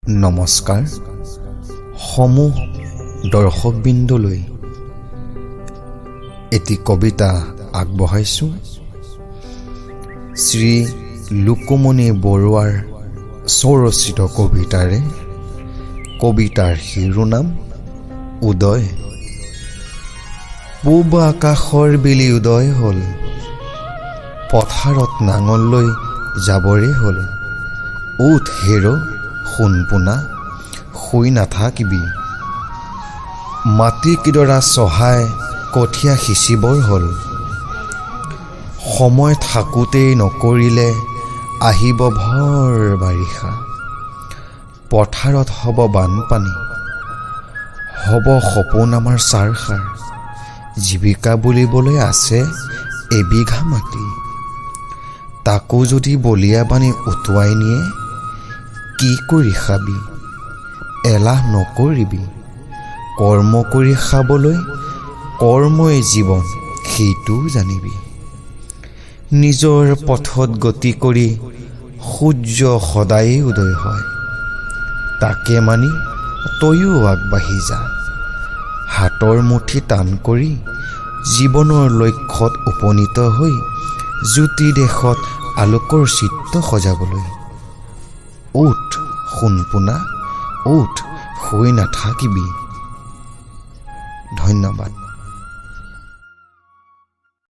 নমস্কাৰ সমূহ দৰ্শকবৃন্দলৈ এটি কবিতা আগবঢ়াইছোঁ। শ্ৰী লুকুমণি বৰুৱাৰ স্বৰচিত কবিতাৰে কবিতাৰ শিৰোনাম উদয়। পূব আকাশৰ বেলি উদয় হ'ল, পথাৰত নাঙল লৈ যাবৰে হ'ল। উঠ হেৰ সোণপোনা, শুই নাথাকিবি। মাটি কেইডৰা চহাই কঠীয়া সিঁচিবৰ হ'ল। সময় থাকোঁতেই নকৰিলে আহিব ভৰ বাৰিষা, পথাৰত হ'ব বানপানী, হ'ব সপোন আমাৰ ছাৰখাৰ। জীৱিকা বুলিবলৈ আছে এবিঘা মাটি, তাকো যদি বলীয়া বানে উটুৱাই নিয়ে কি কৰি খাবি? এলাহ নকৰিবি, কৰ্ম কৰি খাবলৈ কৰ্মই জীৱন, সেইটোও জানিবি। নিজৰ পথত গতি কৰি সূৰ্য সদায়েই উদয় হয়, তাকে মানি তয়ো আগবাঢ়ি যা। হাতৰ মুঠি টান কৰি জীৱনৰ লক্ষ্যত উপনীত হৈ জ্যোতি দেশত আলোকৰ চিত্ৰ সজাবলৈ। উঠ সোণপোনা, উঠ, শুই নাথাকিবি। ধন্যবাদ।